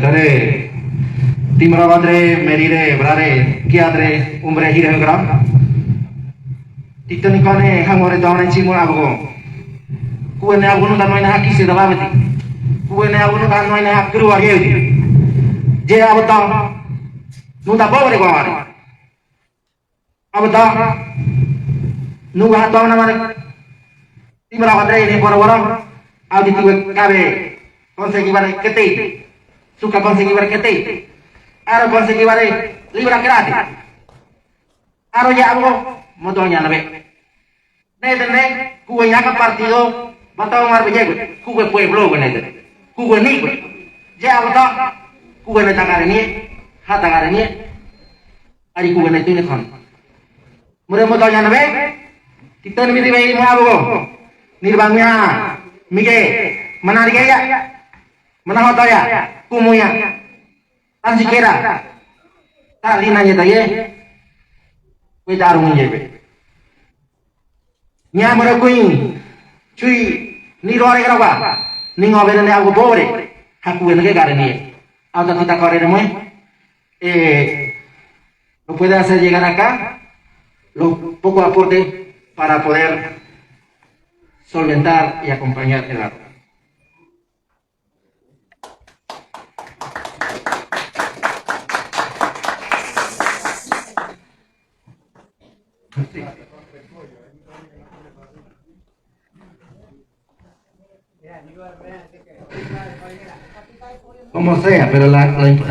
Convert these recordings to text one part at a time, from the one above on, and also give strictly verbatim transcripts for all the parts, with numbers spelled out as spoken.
Dare, timra badre, merire, brare, kiadre, umbre, hire, gra. Titeni kone, hangore, done, chimo, abugo. Kuene abugo nunta noina haki se da babeti. Kuene abugo nunta noina haki kuru ageuti. Je abugo ta, nunta pobre ko amare. Abugo ta, nunta hatu na mare. Timra badre ini boro-boro. Audi tiwe kabe, konsegi bare keti. Suka konsegi bare keti. Aro konsegi bare, libra kerati. Aro ya abugo, moto nya nabe. Nede ne, kuwe ñaka partido, batao mar bejego, kuwe pueblo we nede, kuwe ni we. Je abugo ta, kuwe ne tagare ni, ha tagare ni, ari kuwe ne tune kon. Mure moto ñana be, titeni miri be mo abugo, nirbanguya, mige, manarige ya, manahoto ya, kumuya, tan siquiera, ta lina ñe taye, we daru ñe be. Ña mara kuin, chui, ni rore graba, ni ngo bere ne algo pobre, haku ne ke gare ni. Auta tita kore ne mue, eh, lo puede hacer llegar acá, lo poco aporte para poder solventar y acompañar el árbol. Como sea, pero la, la imp-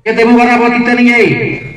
Kete bubara botita ninge.